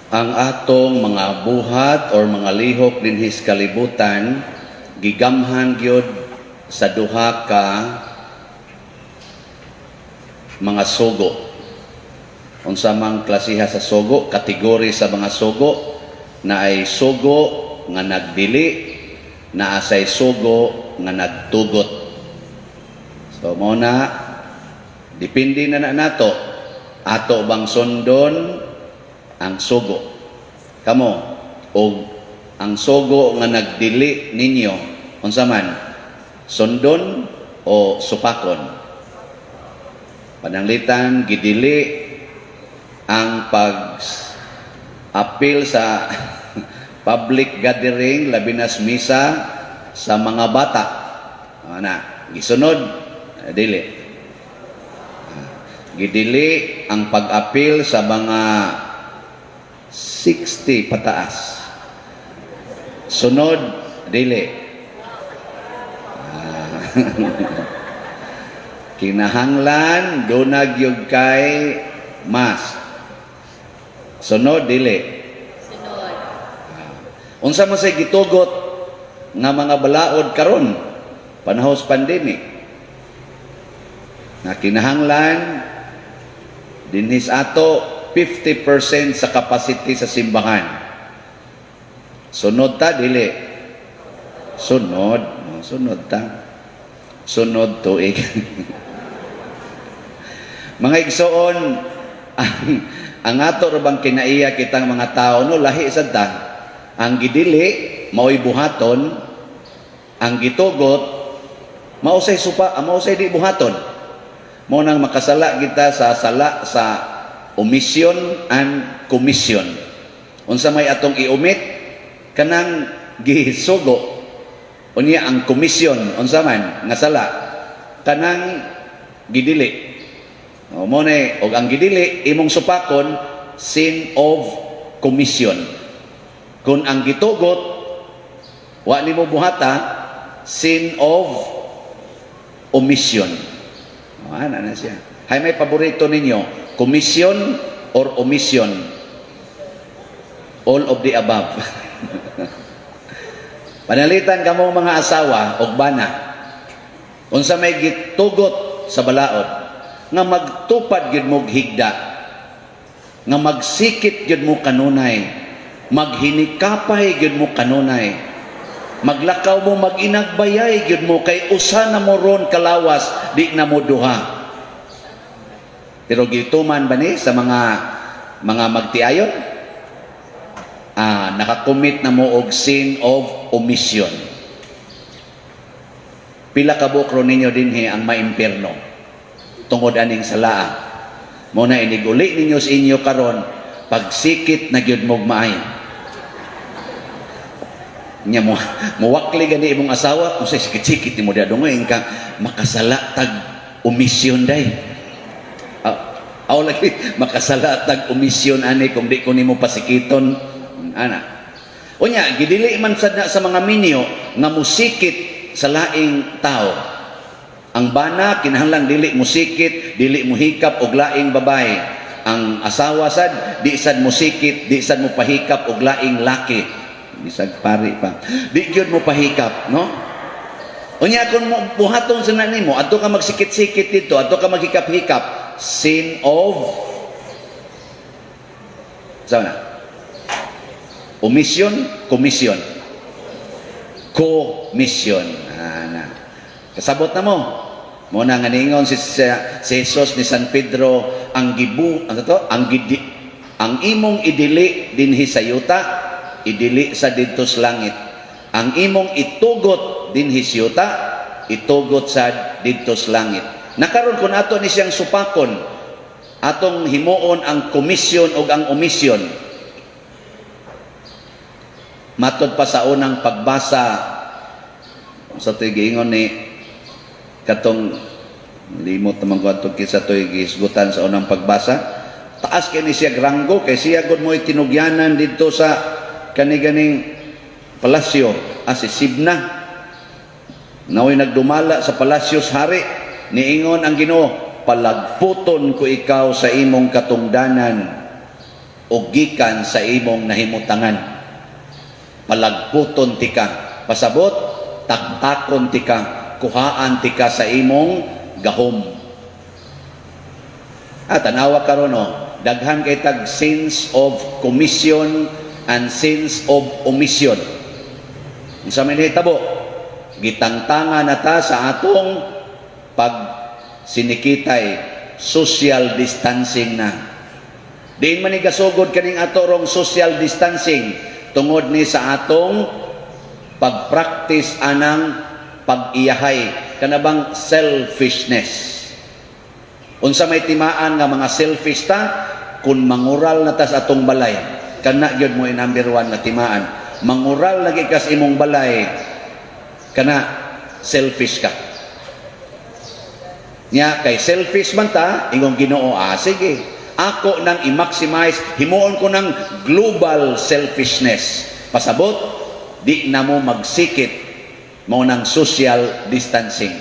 Ang atong mga buhat or mga lihok dinhi sa kalibutan gigamhan gyud sa duha ka mga sugo. Unsa mang klasiha sa sugo, kategory sa mga sugo, naay sugo nga nagdili, naa say sugo nga nagtugot. So mao na, depende na na nato, ato bang sundon ang sugo? Kamo og ang sugo nga nagdili ninyo, unsa man, sundon o supakon? Pananglitan gidili ang pag apil sa public gathering, labi na sa misa sa mga bata. Ana, gisunod, dili? Gidili ang pag-apil sa mga 60 pataas. Sunod, dili? Kinahanglan duna gyud kay mask. Sunod, dili? Sunod. Unsa man say gitugot nga mga balaod karon panahon sa pandemic? Na kinahanglan dinhi sa ato 50% sa capacity sa simbahan. Sunod ta, dili? Sunod, oh, sunod ta. Sunod tuig. Mga igsoon, ang ato ra bang kinaiya kitang mga tao, no, lahi sad ta. Ang gidili mao'y buhaton, ang gitugot mao say supa, mao say di buhaton. Mao nang makasala kita sa sala sa omission and commission. Unsa may atong i-omit? Kanang gisugo. Unya ang commission, unsa man nga sala? Kanang gidili. O mo na, og ang gidili imong supakon, sin of commission. Kung ang gitugot wa nimo buhata, sin of omission. O, ana na siya. Hay, may paborito ninyo, commission or omission? All of the above. Panalitan kamo mga asawa og bana. Unsa may gitugot sa balaod? Nga magtupad gyud mo higda. Nga magsikit gyud mo kanunay. Maghinikapay gyud mo kanunay. Maglakaw mo, mag-inagbayay gyud mo kay usa na mo ron kalawas, di na mo duha. Pero gituman ba ni sa mga magtiayon? Nakakommit na mo og sin of omission. Pila ka buok ron ninyo dinhi ang maimpierno tungod aning salaa? Mo na iniguli ninyo sa inyo karon, pagsikit na gyud mo maayo. Nya mo muwakli gani imong asawa, unsay sikit-sikit nimo dia dungoy ka, makasala tag omission day. Aw lagi, makasala tag omission ani kung di ko nimo pasikiton ana. Unya gidili man sad na sa mga minyo nga musikit sa laing tao. Ang bana kinahanglan dili musikit, dili muhikap og laing babae. Ang asawa sad, di sad musikit, di sad mo pahikap og laing laki. Bisag pari pa. Di gyud mo pahikap, no? Unya kung mo buhaton sa nimo, adto ka magsikit-sikit dito, adto ka maghikap-hikap, sin of sa na? Omission, commission. Commission. Ana. Kasabot na mo. Mo na nga ningon si Jesus ni San Pedro, ang gibu ano to? Ang gidi, ang imong idili dinhi sa yuta, idili sa didto sa langit. Ang imong itugot dinhi sa yuta, itugot sa didto sa langit. Nakaron kung ato ni siyang supakon, atong himuon ang komisyon o ang omisyon. Matod pa sa unang pagbasa sa to'y giingon ni katong, limot naman ko atong kinsa to'y gihisgutan sa unang pagbasa. Taas kay ni siya ranggo kay siya gud mo'y tinugyanan didto sa kaniganing palasyo. Si Sibna naoy nagdumala sa palasyo sa hari. Niingon ang Ginoo, "Palagputon ko ikaw sa imong katungdanan." O gikan sa imong nahimutangan. Palagputon tika. Pasabot, taktakon tika, kuhaan tika sa imong gahom. At tanawa karon, no, daghan kay tag sins of commission and sins of omission. Unsa may nahitabo? Gitangtanga na ta sa atong pag sinikitay, social distancing na. Diin man ni gasugod kaning ato rong social distancing? Tungod ni sa atong pagpractice anang pag-iyahay, kanabang selfishness. Unsa may timaan nga mga selfish ta? Kung mangural na ta sa atong balay, kana gyud mo number one nga timaan. Mangural lagi ka sa imong balay, kana selfish ka. Nya kay selfish man ta, ingon Ginoo, "Ah, sige, ako nang i-maximize, himuon ko ng global selfishness." Pasabot, di na mo magsikit, mao nang social distancing.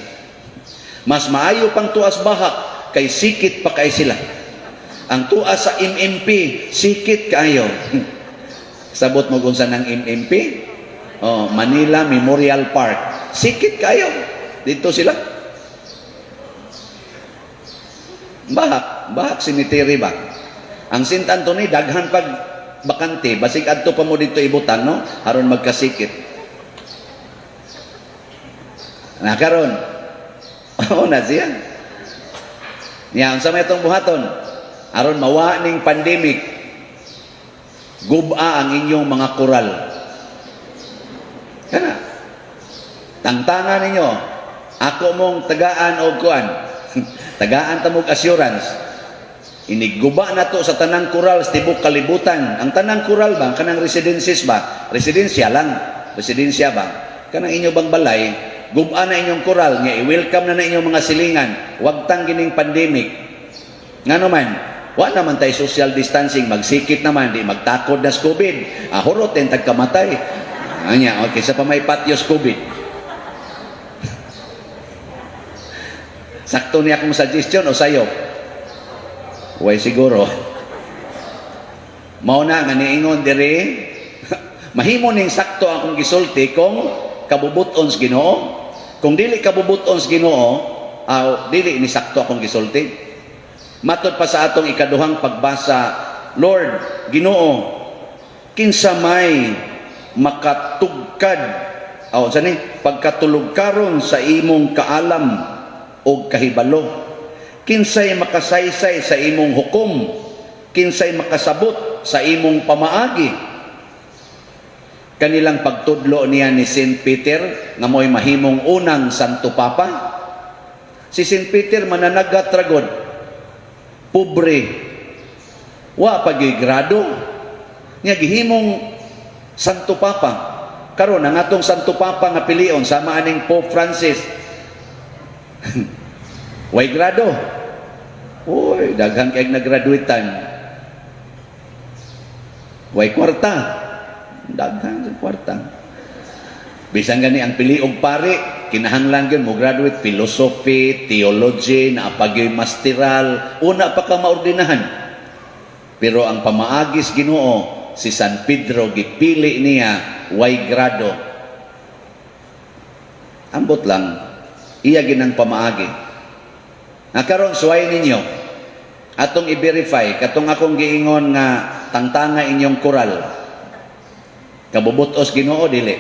Mas maayo pang tuas bahak kay sikit pa kay sila. Ang tuas sa MMP, sikit kaayo. Sabot mo kung saan ang MMP? Oh, Manila Memorial Park. Sikit kaayo. Dito sila. Bahak, bahak cemetery ba? Ang St. Anthony, daghan pag bakante, basig adto pa mo dito ibutang, no? Aron magkasikit. Na karon. Oo na siya. Nya unsa may itong buhaton? Aron mawa ning pandemic, guba ang inyong mga koral. Kana. Tangtanga ninyo. Ako mong tagaan og kuan. Tagaan ta mog assurance. Inigguba na to sa tanang koral sa tibok kalibutan. Ang tanang koral ba, kanang residences ba? Residensya lang. Residensya ba? Kanang inyo bang balay, guba na inyong koral, nga i-welcome na na inyong mga silingan. Wag tang gining pandemic. Ngano man, wa naman tay social distancing, magsikit naman, di magtakod na sa COVID. Ah, hurot din tagkamatay. Anya, okay, sa pa may patyos COVID. Sakto niya akong suggestion o sayo? Way siguro. Mao na nga niingon diri, mahimo ning sakto akong gisulti kung kabubuton sa Ginoo. Kung dili kabubuton sa Ginoo, aw dili ni sakto akong gisulti. Matod pa sa atong ikaduhang pagbasa, "Lord, Ginoo, kinsa may makatugkad aw sa ni pagkatulog karon sa imong kaalam og kahibalo? Kinsay makasaysay sa imong hukom? Kinsay makasabot sa imong pamaagi?" Kanilang pagtudlo niya ni Saint Peter nga mo'y mahimong unang Santo Papa. Si Saint Peter mananagat ragod. Pobre. Wa pa'y grado. Nya gihimong Santo Papa. Karon ang atong Santo Papa nga pilion sama aning Pope Francis. Way grado. Uy, daghan kay nagraduitan. Way kwarta. Daghan sa kwarta. Bisan gani ang pili og pari, kinahanglan gyud mo graduate philosophy, theology, naa pa gyoy masteral, una pa ka maordinahan. Pero ang pamaagis Ginoo, si San Pedro gipili niya way grado. Ambot lang, iya ginang pamaagi. Nga karon suway ninyo, atong i-verify katong akong giingon nga tangtanga inyong koral. Kabubutos Ginoo, dili?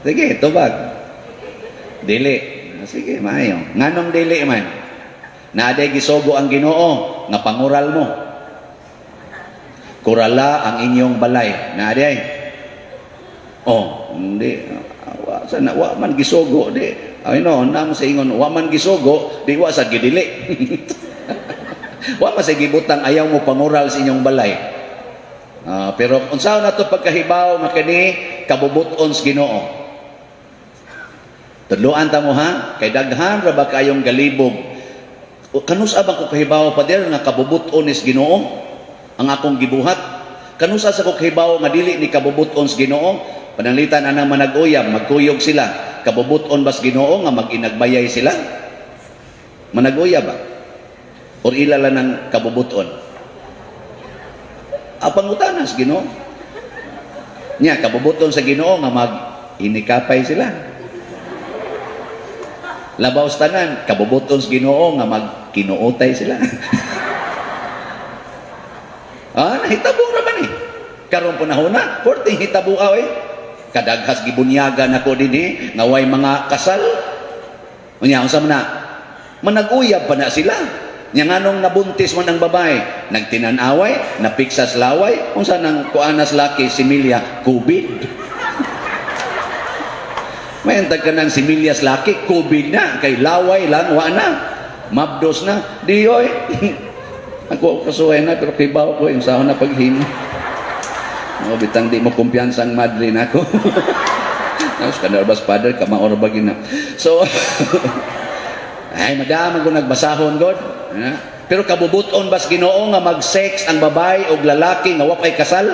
Sige, tubag. Dili. Sige, maayo. Nganong dili man? Naaday gisugo ang Ginoo nga pangural mo. "Kurala ang inyong balay." Naaday. Oh, hindi. Wa sana wa man gisugo di. Ay no, namo sa ingon, wa man gisugo, di wa sa gidili. Wa man sa gibutang ayaw mo pangural sa inyong balay. Pero unsaon na to pagkahibaw nga kini kabubuton sa Ginoo? Tudloan ta mo ha, kay daghan ra ba kayong galibog. Kanus-a ba ko kahibaw, Pader, nga kabubuton is Ginoo ang akong gibuhat? Kanus-a sa ko kahibaw nga dili ni kabubuton sa Ginoo? Pananglitan anang manag-uyab, magkuyog sila. Kabubuton bas Ginoo nga mag-inagbayay sila? Manag-uyab ba? Or ila lang ng kabubuton? Ang pangutana sa Ginoo. Nya kabubuton sa Ginoo nga mag inikapay sila. Labaw sa tanan, kabubuton sa Ginoo nga magkinuotay sila. Nahitabo ra ba ni? Karon panahon na, perting hitabo eh. Kadaghas gibunyagan ako dinhi nga way mga kasal. Unya, unsa man na? Manag-uyab pa na sila. Nya nganong nabuntis man ang babae, nagtinan-away, napiksas laway, unsa nang kuanas laki similya, COVID. May antag ka ng similyas laki, COVID na, kay laway lang, wa na. Mabdos na, di oy. Ako kasuhay na, pero kibaw ko, yung sahon na paghimo. O, bitang di mo kumpiyansa ang madre na ako. Tapos kanarbas father, kamaor ba gina. So, ay, madama ko nagbasahon, God. Ha? Pero kabubuton bas Ginoo nga mag-sex ang babae o lalaki nga wapay kasal?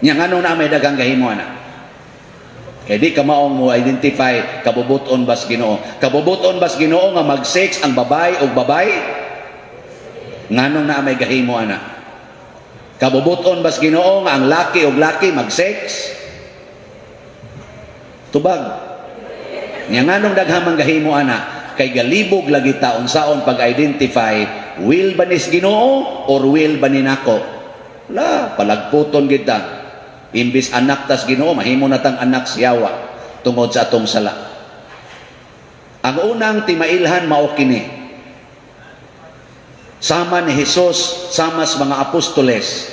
Nya nganong na may daghang gahimo ana? Kay di ka maong mo identify kabubuton bas Ginoo. Kabubuton bas Ginoo nga mag-sex ang babae o babae? Nganong na may gahimo ana? Kabubuton bas Ginoo nga ang laki og laki mag-sex? Tubag. Nya nganong daghang man gahimo ana? Kay galibog lagi ta unsaon pag-identify will ba nis Ginoo or will ba ni nako? La, palagputon kita. Imbis anak tas Ginoo, mahimo na tang anak siyawa tungod sa atong sala. Ang unang timailhan mao kini. Sama ni Jesus, sama sa mga apostoles,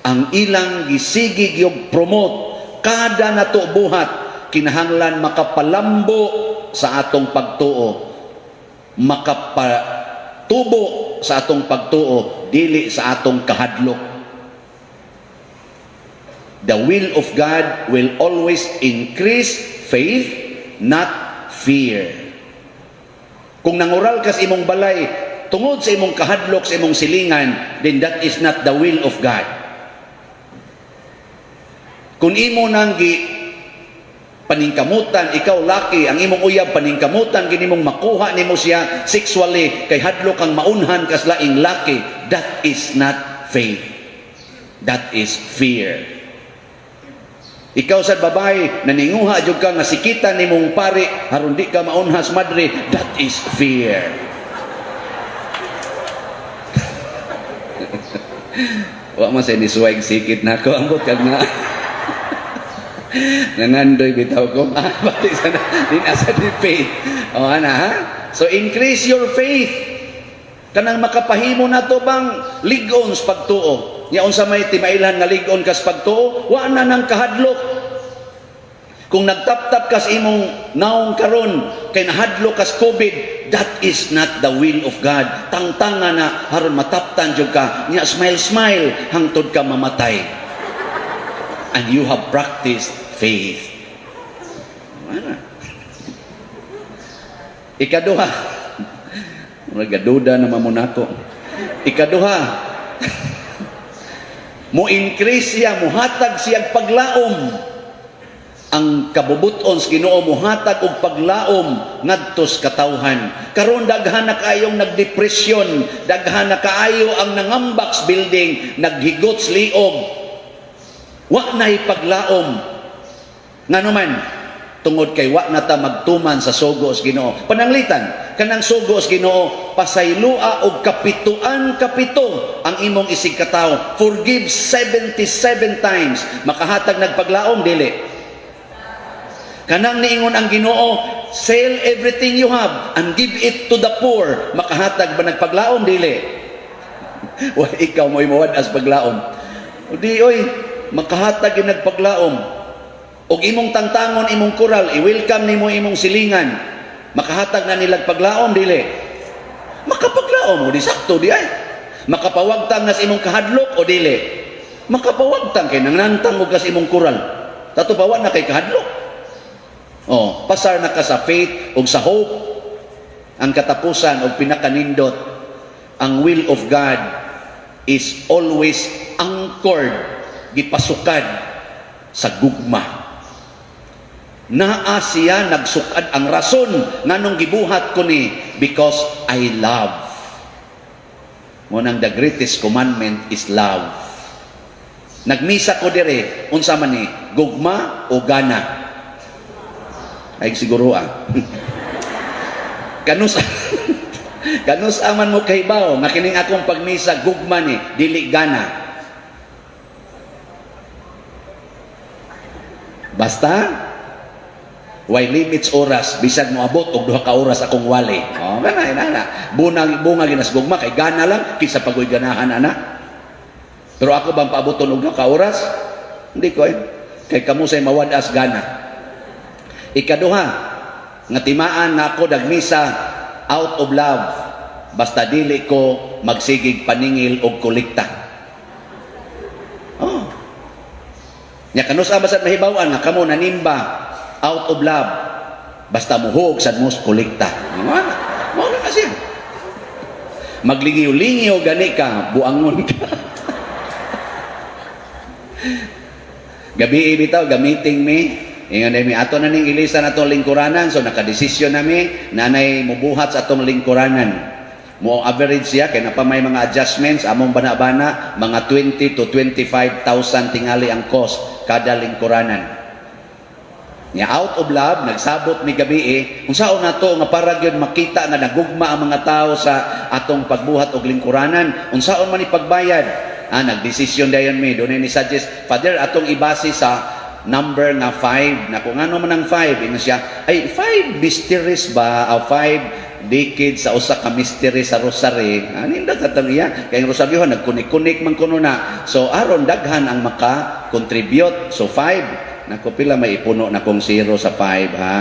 ang ilang gisigi gyud promote kada nato buhat kinahanglan makapalambo sa atong pagtuo, makapatubo sa atong pagtuo, dili sa atong kahadlok. The will of God will always increase faith, not fear. Kung nangural kas imong balay tungod sa imong kahadlok sa imong silingan, then that is not the will of God. Kung imo nang gi paningkamutan, ikaw laki, ang imong uyab paningkamutan gini mong makuha nimo siya sexually kay hadlok kang maunhan kas laing laki, that is not faith, that is fear. Ikaw sa babae, naninguha jud ka nga sikitan nimong pari aron di ka maunhas madre, that is fear. Wa man sa nisuway sikit nako, ambot kag na nangandoy bitaw ko. Ah, pati sa din asa di faith. O ana ha? So increase your faith. Kanang makapahimo na to bang lig-on sa pagtuo. Nya unsa may timailhan nga lig-on kas pagtuo, wa na nang kahadlok. Kung nagtap-tap kas imong naong karon kay nahadlok kas COVID, that is not the will of God. Tangtanga na haron mataptan jud ka. Nya smile smile hangtod ka mamatay. And you have practiced faith. Ano? Ikaduha. Nagaduda naman mo nako. Ikaduha. Mo increase siya, muhatag siya paglaom. Ang kabubuton sa Ginoo muhatag og paglaom ngadto sa katawhan. Karon daghan na kaayong nagdepresyon, daghan na kaayo ang nangambak sa building, naghigot sa liog. Wa na'y paglaom. Ngano man, tungod kay wa na ta magtuman sa sugo sa Ginoo. Pananglitan, kanang sugo sa Ginoo, pasaylua og kapituan kapito ang imong isig katawo. Forgive 77 times. Makahatag nagpaglaom dili? Kanang niingon ang Ginoo, "Sell everything you have and give it to the poor." Makahatag ba nagpaglaom dili? Wa ikaw mo'y mawad as paglaom. O di oy, makahatag yung nagpaglaom. Og imong tangtangon imong kural, i-welcome nimo imong silingan. Makahatag na nilag paglaom dili? Makapaglaom o di sakto di ay. Makapawagtang na sa imong kahadlok o dili? Makapawagtang kay nangnantang og kas imong kural. Tato pa wa na kay kahadlok. Oh, pasar na ka sa faith ug sa hope. Ang katapusan og pinakanindot, ang will of God is always anchored, gipasukad sa gugma. Naa siya nagsukad ang rason nganong gibuhat ko ni, because I love. Mao nang the greatest commandment is love. Nagmisa ko dire, unsa man ni? Gugma o gana? Ay, siguro ah. Kanus man mo kahibaw nga kining akong pagmisa gugma ni, dili gana? Basta way limits oras, bisag moabot og 2 ka oras akong wali. Oh, kana ina. Bunga bunga ginas gugma kay gana lang kinsa pagoy ganahan ana. Pero ako bang paaboton og 2 ka oras? Hindi ko eh. Kay kamo say mawad-as gana. Ikaduha, nga timaan na ako nagmisa out of love. Basta dili ko magsigig paningil og kolekta. Oh. Nya kanus-a ba sad mahibaw-an nga kamo nanimba out of love? Basta muhog sad mo kolekta. Mao na. Mao na kasi. Maglingiw-lingiw gani ka, buangon ka. Gabi bitaw, gamiting mi. Ingon mi ato na ning ilisan atong lingkuranan, so nakadesisyon nami nanay mubuhat sa atong lingkuranan. Mo average siya kay napa may mga adjustments among bana-bana, mga 20 to 25,000 tingali ang cost kada lingkuranan. Nya out of love, nagsabot mi gabi eh, unsaon nato nga para gyud makita nga nagugma ang mga tao sa atong pagbuhat og lingkuranan, unsaon man ipagbayad? Ah, nagdesisyon dayon mi, dunay ni suggest, "Father, atong ibase sa number nga 5." Na kung ano man ang 5, ingon siya, ay 5 mysteries ba, o 5 decades sa usa ka mystery sa rosary. Aninda katang iya kay ang rosaryo nagkunik-kunik man kuno na. So aron daghan ang maka-contribute, so 5. Nako, pila may ipuno na kong zero sa 5, ha?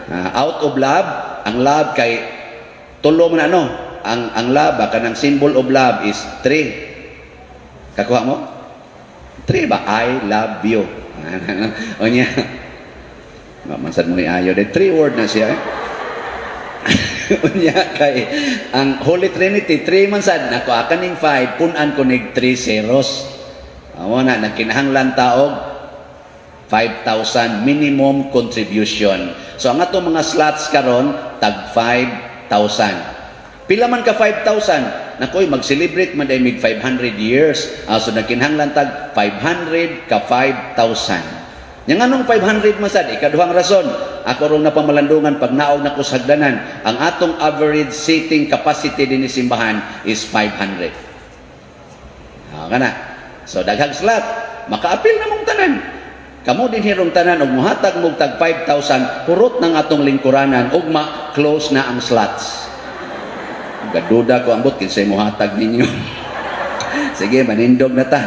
Ah, out of love, ang love kay tulo man ano, ang love ba, kanang symbol of love is 3. Kakuha mo? 3 ba? I love you. O niya. Mansad mo ni ayo. De, three word na siya. Eh. Unya kay ang Holy Trinity, three man sad. Nako, kaning 5, punan ko nig 3 zeros. Amo na nagkinahanglan taog 5,000 minimum contribution. So ang ato mga slots karon tag 5,000. Pila man ka 5,000? Nakoy, mag-celebrate man day mig 500 years. Ah, so nagkinahanglan tag 500 ka 5,000. Nya nganong 500 man sad? Ikaduhang rason, ako rong napamalandungan pag naog nako sa hagdanan, ang atong average seating capacity dinhi simbahan is 500. Ah, kana. So daghang slot, makaapil na mong tanan. Kamo din hirong tanan og muhatag mo tag 5,000, hurot ng atong lingkuranan, ugma close na ang slots. Gaduda ko ambot kinsay muhatag ninyo. Sige, manindog na ta.